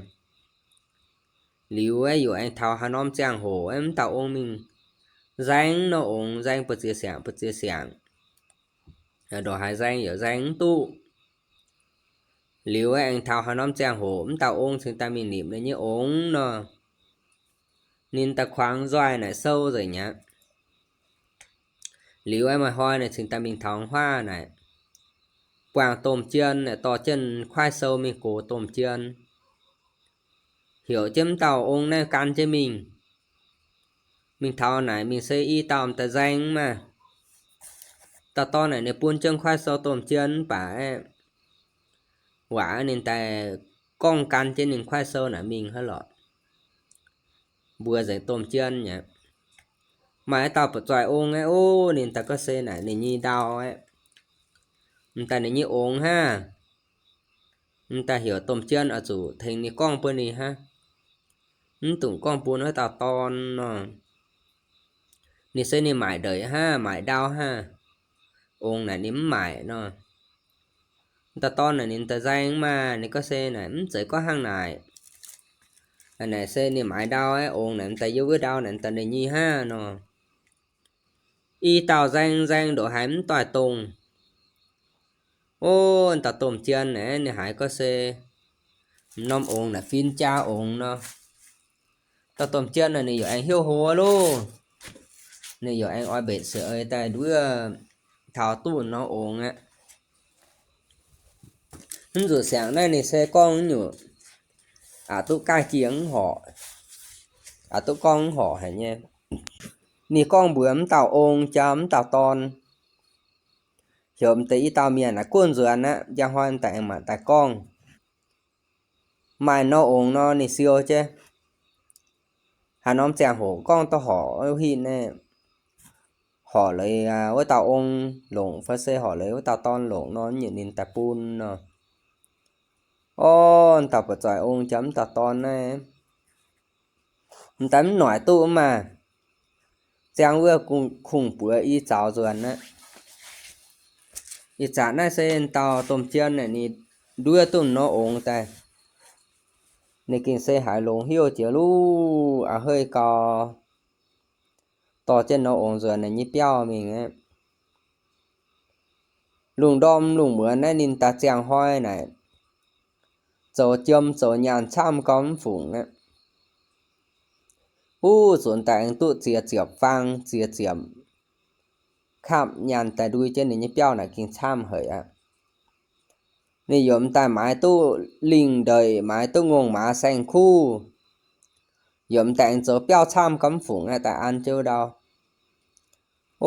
Liuz aeqv, yaac aengx taux haaix norm ziangh hoc aeqv, m'daaih ong mingh nzaeng norm ongx, nzaeng buoz-ziex siangx, buoz-ziex siangx. Ndongc haaix nzaeng yaac nzaeng mv duqv. Liuz aeqv, aengx taux haaix norm ziangh hoc m'daaih ong cingx daaih mingh nimc ninh nyei ongx nor, ninh daaih kuangx nzoih naaic sou nzengc aqv. Liuz aeqv, maaih hnoi naaic cingx daaih mingh taux huaav naaic, buangh domh jien naaic dorh jienv kuaaiv sou mingh gox domh jien, heuc jienv m'daaih ong naaiv gan jienv mingh. Mingh taux naaic mingh se i dauh m'daaih nzaeng maah. Dauh dorn naaic ninh bun jienv kuaaiv sou domh jien mv baac aeqv, waac ninh daaih gorngv gan jienv ninh kuaaiv sou naaic mingh hnangv lorqc. Mbuox nzengc domh jien aqv. Maaih dauh buoz-zoih ong aeqv, o, ninh daaih gorngv se naaic ninh nyei ndau aeqv, m'daaih ninh nyei ongx hnangv. M'daaih heuc domh jien oix zuqc tengx ninh gorngv bun ninh hnangv. Mv dungx gorngv bun wuov dauh dorn nor. Ninh se ninh maaic ndeic hnangv, maaic ndau hnangv. Ongx naaic ninh mv maaic nor. Dauh dorn naaic ninh daaih nzaeng maah, ninh gorngv se naaic mv zeiz gorngv hnangv naaic. Naaic se ninh maaic ndau aeqv, ongx naaic m'daaih yiem wuov ndau naaic m'daaih ninh nyei hnangv nor. I dauh nzaeng nzaeng ndoqc haiz mv doix dongh. O, dauh domh jien naaic ninh haiz gorngv se m'norm ongx naaic fin-jaa ongx nor. Dauh domh jien naaic ninh yaac aengx hnyouv hlo loh. Ninh yaac aengx oix mbenc seix eix daaih nduov taux duqv norm ongx aqv. Mv zuqc siangx naaiv ninh se gorngv nyungc aqc duqv gaih jiex mv horc, aqc duqv gorngv mv horc haic nyei. Ninh gorngv mbuox m'dauh ong jaa m'dauh dorn, heuc m'deix i dauh mienh naaic guoqv nzuonx aqv, njang hnoi m'daaih aengx mangc daaih gorngv. Maaih norm ongx nor ninh siou jienv. Haaix norm ziangh hoc gorngv duqv horc wuov hitv naaiv, horc leiz wuov dauh ong longc fai se horc leiz wuov dauh dorn longc nor, nyungc ninh daaih bun nor. Orv, dauh buoz-zoih ong jaa m'dauh dorn naaiv, m'daaih mv noic duqv maah. ziangh wuov kungx-kungx buoz i zaux nzuonx aqv. Ih zanc naaiv se dauh domh jien naaic ninh nduov duqv norm ongx daaih. Ninh gengh se haiz longx heuc jiex luv a'hei gau, dorh jienv norm ongx nzuonx ninh nyei biauv mingh aqv. Lungh ndorm lungh muonz naaiv ninh daaih ziangh hnoi naaic, zoux jiem zoux nyaanh camv gau mv fungc aqv. Uv, zunc daaih aengx duqv ziex ziepc faang, ziex ziepc kapv nyaanh daaih ndui jienv ninh nyei biauv naaic gengh camv haic aqv. Ninh yaac m'daaih maaiz duqv lingh ndeic, maaiz duqv ngongh maaz saeng-kuv, yaac m'daaih aengx zoux biauv camv gau mv fungc aqv, daaih an jienv ndau.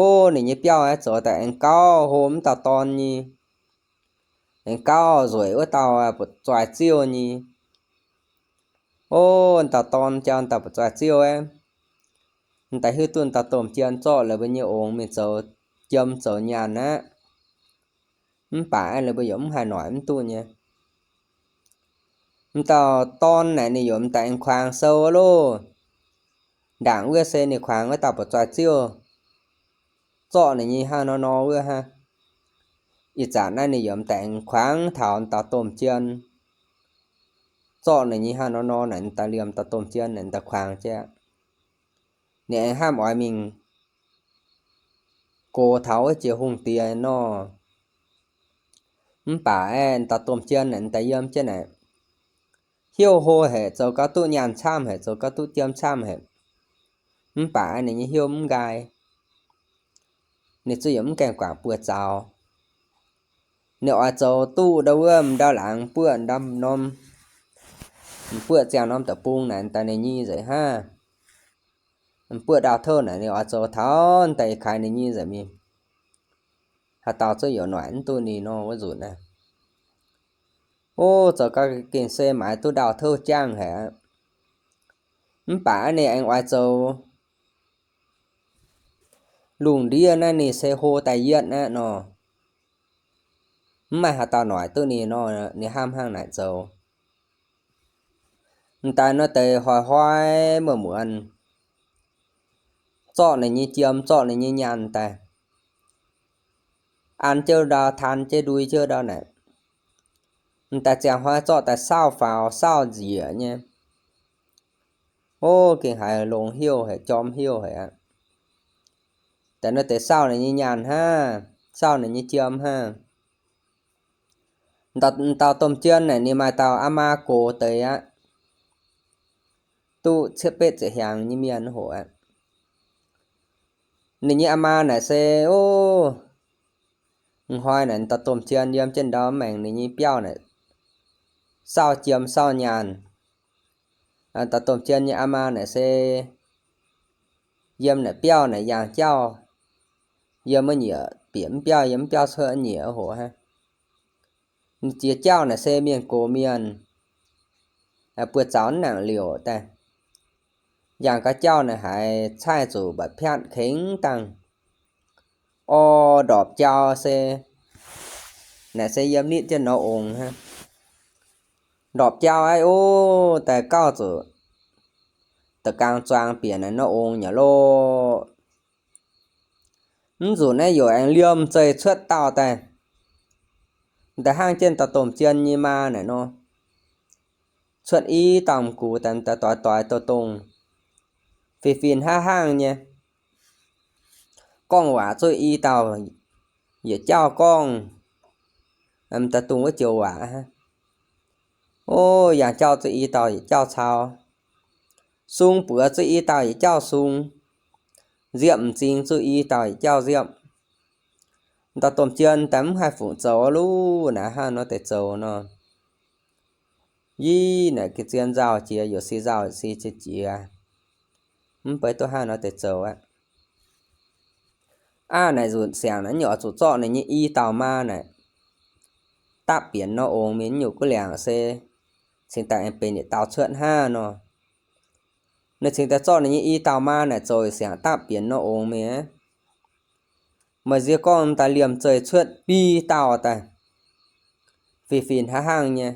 Ov, ninh nyei biauv aeqv, zoux daaih aengx gauh hlo mv dauh dorn nyei, aengx gauh nzueic wuov dauh buoz-zoih ziouv nyei. Ov, dauh dorn jauv dauh buoz-zoih ziouv aeqv, m'daaih hiuv duqv dauh domh jien zorqv la'buo nyei ongx mingh zoux jiem zoux nyaanh aqv. Mv baac aeqv, la'buo yaac mv haih noic mv duqv nyei. M'dauh dorn naaic ninh yaac m'daaih aengx kuangx sou loh. Ndaangc wuov se ninh kuangx wuov dauh buoz-zoih ziouv zorqv ninh nyei hnangv nor nor wuov hnangv. Ih zanc naaiv ninh yaac m'daaih aengx kuangx taux dauh domh jien zorqv ninh nyei hnangv nor nor naaic, m'daaih liemh dauh domh jien naaic m'daaih kuangx jienv. Ninh aengx hnamv oix mingh gox taux wuov jiex hungh diex nor. Mv baac aeqv, dauh domh jien naaic m'daaih yiem jienv naaic, heuc hlo haic, zoux gauh duqv nyaanh camv haic, zoux gauh duqv jiem camv haic. Mv baac aeqv, ninh nyei heuc mv nqaai. Ninh zuqc yaac mv gaengh guangc buoz-zaux. Ninh oix zoux duqv ndau wuov m'ndau laangz buoqv ndau norm, m'buoqv ziangh norm deic-bung naaic daaih ninh nyei nzengc hnangv. M'buoqv ndau touv naaic ninh oix zoux taux daaih kaaix ninh nyei nzengc mingh. Haaix dauh zuqc yaac noic mv duqv ninh nor wuov nzunc naaiv. Ov, zoux gau gengh se maaiz duqv ndau touv jangv haic aqv. Mv baac ninh aengx oix zoux lungh ndiev naaiv ninh se hlo daaih yietv aqv nor. Mv maaih haaix dauh noic duqv ninh nor, ninh hnamv hnangv naaic zoux. M'daaih nor deix hnoi-hnoi muonz-muonz zorqv ninh nyei jiem, zorqv ninh nyei nyaanh daaih an jienv ndau, taan jienv ndui jienv ndau naaic. M'daaih ziangh hnoi zorqv daaih saauv faaux, saauv njiec nyei. Ov, gengh haiz longx heuc haic, jorm heuc haic aqv. Daaih nor deix saauv ninh nyei nyaanh hnangv, saauv ninh nyei jiem hnangv. Dauh, dauh domh jien naaic ninh maaih dauh aa maa gox deix aqv, duqv cietv betv ziepc hnyangx nyei mienh hoc aqv. Ninh nyei aa maa naaic se, ov, hnoi naaic dauh domh jien yiem jienv ndau maengx ninh nyei biauv naaic saauv jiem saauv nyaanh. Dauh domh jien nyei aa maa naaic se yiem naaic biauv naaic yangh jauv, yiem wuov nyieqc bieqc mv biauv, yiem mv biauv cuotv nyieqc hoc hnangv. Ninh jiex jauv naaic se mienh gox mienh, buoz-zaux mv nangc liouc daaih. Yangh gau jauv naaic haiz caih zuqc mba'bietv piatv kengx dangh. Orv, ndorpc jauv se, naaic se yiem nitv jienv norm ongx hnangv. Ndorpc jauv aiv, ov, daaih gauh zuqc da'gaang zuangx bieqc naaic norm ongx nyei loh. Mv nzunc naaiv yaac aengx liemh zeih cuotv dauh daaih. Daaih hnangv jienv dauh domh jien nyei maa naaic nor, cuotv i dauh m'gux daaih, daaih doix doix douz dongh, fih fih hnangv hnangv nyei. Gorngv waac zuqv i dauh yietc jauv gorngv, daaih dongh wuov joux waac hnangv. Ov, yangh jauv zuqv i dauh yietc jauv cau, sung buoz zuqv i dauh yietc jauv sung, nziepv m'zing zuqv i dauh yietc jauv nziepv. Dauh domh jien daaih mv haih fungc zoux luv naaic hnangv nor deix zoux nor. Yie naaic ga'zien nzauh jiex, youc si nzauh si jiex jiex, mv bei duqv hnangv nor deix zoux aqv. Aav, naaic nzunc siangx naaic nyungc oix zuqc zorqv ninh nyei i dauh maa naaic dapv bienx norm ongx mingh, nyungc guv liangc se cingx daaih aengx benx yietc dauh cuotv hnangv nor. Ninh cingx daaih zorqv ninh nyei i dauh maa naaic zoux siangx dapv bienx norm ongx mingh. Meih nziex gorngv daaih liemh zeih cuotv biei dauh daaih, fih fih hnangv hnangv nyei.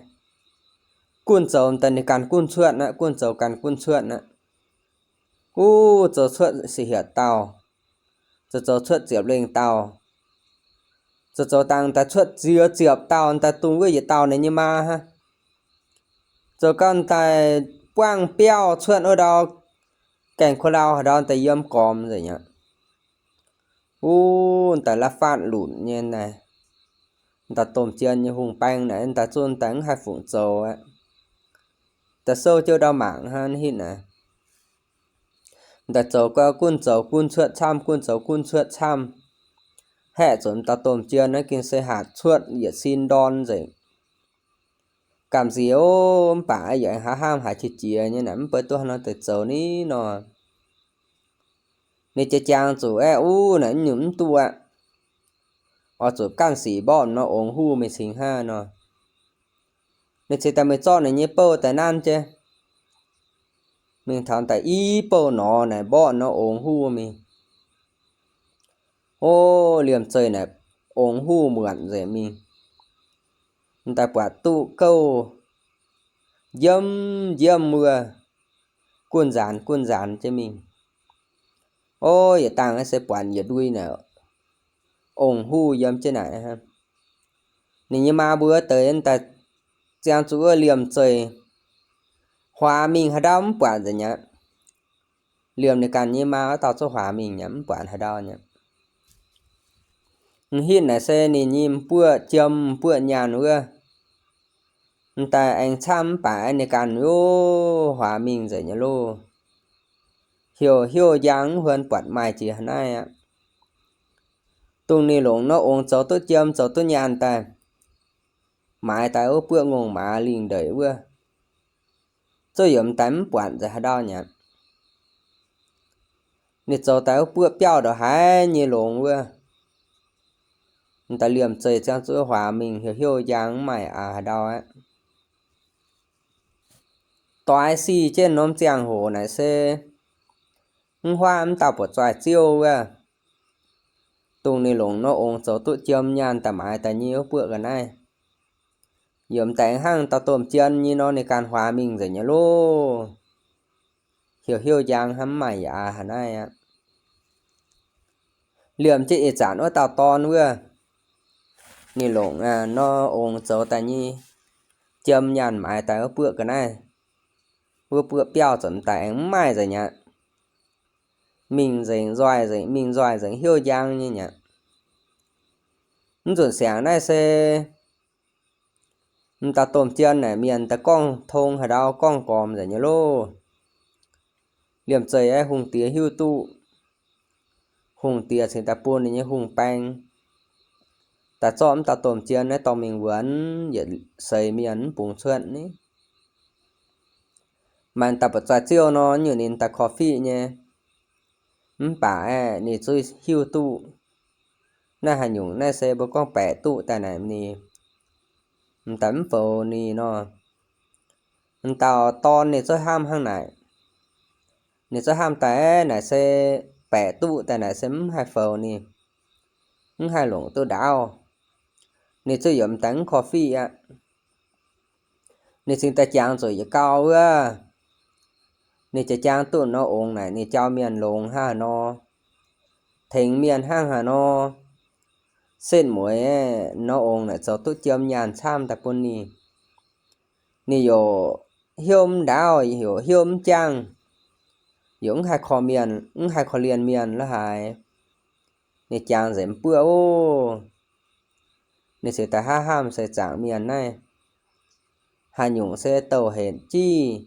Gunv zoux daaih ninh ganh gunv cuotv aqv, gunv zoux ganh gunv cuotv aqv. Gunv zoux cuotv se hietc dauh, zoux zoux cuotv ziepc lengh dauh, zoux zoux dangh daaih cuotv ziex ziepc dauh, daaih dungx wuov yietc dauh ninh nyei maa hnangv. Zoux gau daaih buangv biauv cuotv wuov ndau, gaengh kuh lau haaix ndau daaih yiem gormx nzengc aqv. Wuov daaih la'faatv lunc nyei naaic, dauh domh jien nyei hungh baeng naaic, daaih zunh daaih mv haih fungc zoux aqv. Daaih souv jienv ndau mangc hnangv hitv naaic. Daaih zoux gau gunv zoux gunv cuotv camv, gunv zoux gunv cuotv camv, haeqv zuqc dauh domh jien naaiv gengh se hatc cuotv yietc sin ndorn nzengc. Gamh nziex ov, mv baac yaac hnangv hnamv haiz qiex jiez nyei naaic, mv baac duqv haaix nor deix zoux ni nor. Ninh jiex jangx zuqc aeqv, uv naaic mv nyungc mv duqv aqv. Oix zuqc ganh sic mborqv nor ongx huv mingh cingx hnangv nor. Ninh cingx daaih mingh zorqv ninh nyei bouh daaih nanv jienv. Mingh taux daaih i bouh nor naaic mborqv nor ongx huv mingh. O, liemh zeih naaic ongx huv muonc nzengc mingh. Daaih buatc duqv gouv njiemv njiemv wuov, gunh nzaanx gunh nzaanx jienv mingh. O, yietc dangh naaiv se buatc yietc ndui naaic ongx huv yiem jienv naaic. Ninh nyei maa mbuo wuov deix daaih ziangh zuqc wuov liemh zeih huaax mingh haaix ndau mv buatc nzengc aqv. Liemh ninh ganh nyei maa wuov dauh zungv huaax mingh nyei, mv buatc haaix ndau nyei. M'hitv naaic se ninh nyei m'buoqv jiem m'buoqv nyaanh wuov, m'daaih aengx camv mv baac ninh ganh yov huaax mingh nzengc nyei loh. Heuc heuc njang mv huon buatc maaih jiex haaix naaiv aqv. Dongh ninh longc nor ongx zoux duqv jiem zoux duqv nyaanh daaih, maaiz daaih wuov buoqv ngongh maaz lingh ndeic wuov, zungv yaac m'daaih mv buatc nzengc haaix ndau nyei aqv. Ninh zoux daaih wuov buoqv biauv ndongc haaix nyei longx wuov, m'daaih liemh zeih ziangh zuqc huaax mingh heuc heuc njang mv maaih aax haaix ndau aqv. Doix sic jienv norm ziangh hoc naaic se mv huaav mv dauh buoqc zoih ziouv wuov, dongh ninh longc nor ongx zoux duqv jiem nyaanh daaih maaiz daaih nyei wuov buoqv ga'naaiv, yaac m'daaih hnangv dauh domh jien nyei nor ninh ganh huaax mingh nzengc nyei loh. Heuc heuc njang hnangv mv maaih aax haaix naaiv aqv. Liemh jienv ih zanc wuov dauh dorn wuov, ninh longc nor ongx zoux daaih nyei jiem nyaanh maaiz daaih wuov buoqv ga'naaiv, wuov buoqv biauv zoux m'daaih aengx mv maaih nzengc aqv. Mingh nzengc nzoih nzengc, mingh nzoih nzengc, heuc njang nyei aqv. Mv nzunc siangx naaiv se m'daaih domh jien naaic mienh daaih gorngv tong haaix ndau gorngv gormx nzengc nyei loh. Liemh zeih aeqv, hungh diex hiuv duqv, hungh diex cingx daaih bun ninh nyei hungh baeng daaih zorqv m'daaih domh jien naaiv dorh mingh wuonx, yietc seix mienh mv bungx cuotv ni. Maaih daaih buoqc zoih ziouv nor, nyungc ninh daaih korv-fiqv nyei. Mv baac aeqv, ninh zuqc hiuv duqv naaiv haaix nyungc, naaiv se mbuo gorngv baeqc duqv daaih naaic ninh, m'daaih mv foux ninh nor. M'daaih dorn ninh zuqc hnamv hnangv naaic. Ninh zuqc hnamv daaih naaic se baeqc duqv daaih naaic se mv haih foux ninh, mv haih longc duqv ndaauv. Ninh zuqc yaac m'daaih mv korv-fiqv aqv. Ninh cingx daaih jangx zuqc yietc gau wuov, ninh jiex jangx duqv nor ongx naaic ninh jauv mienh longx hnangv haaix nor, tengx mienh hnangv haaix nor, setv mueiz nor ongx naaic zoux duqv jiem nyaanh camv daaih bun ninh. Ninh yaac hiuv mv ndaauv, yaac hiuv mv jangv, yaac mv haih korv mienh, mv haih korv-lienh mienh la'haaix. Ninh jangx nzengc m'buoqv ov. Ninh cingx daaih hnamv hnamv se zaangc mienh naaiv haaix nyungc se douh henc jiv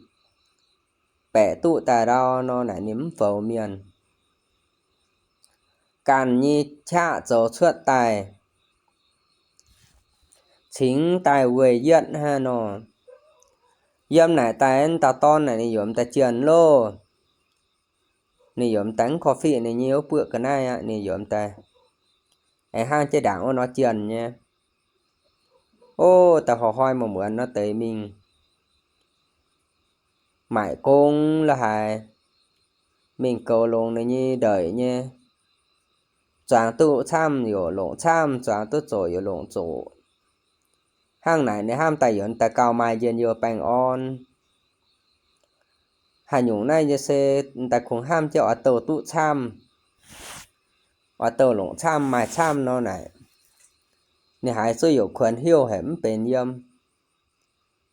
baeqc duqv daaih ndau nor naaic ninh mv foux mienh. Ganh nyei qaqv zoux cuotv daaih cingx daaih weic yietv hnangv nor. Yiem naaic daaih dauh dorn naaic ninh yaac m'daaih jienh loh. Ninh yaac m'daaih mv korv-fiqv ninh nyei wuov buoqv ga'naaiv aqv. Ninh yaac m'daaih aengx hnangv jiex ndaangc wuov nor jienh nyei. Ov, daaih horpc hnoi muonz-muonz nor deix mingh maaic gong la'haaix, mingh goux longx ninh nyei ndeic nyei. Zuangx duqv camv yaac longc camv, zuangx duqv zoqc yaac longc zoqc. Hnangv naaic ninh hnamv daaih yaac daaih gauh maaih njien-youh baengh orn. Haaix nyungc naaiv nyei se daaih kungx hnamv jienv oix douh duqv camv. oix douh longc camv maaih camv nor naaic, ninh haiz zuqc youc kuonx heuc haic mv benx yiem.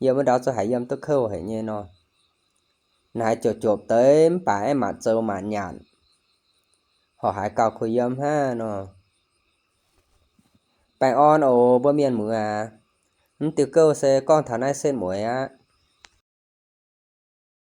Yiem wuov ndau zuqc haiz yiem duqv kouv haic nyei nor. Naaic haiz jopv jopv deix mv baac aengx maanc zoux maanc nyanc, horpc haiz gauh kuh yiem hnangv nor. Baengh orn oc mbuo mienh muoz aac. Mv diuh gouv se gorngv taux naaiv setv mueiz aqv.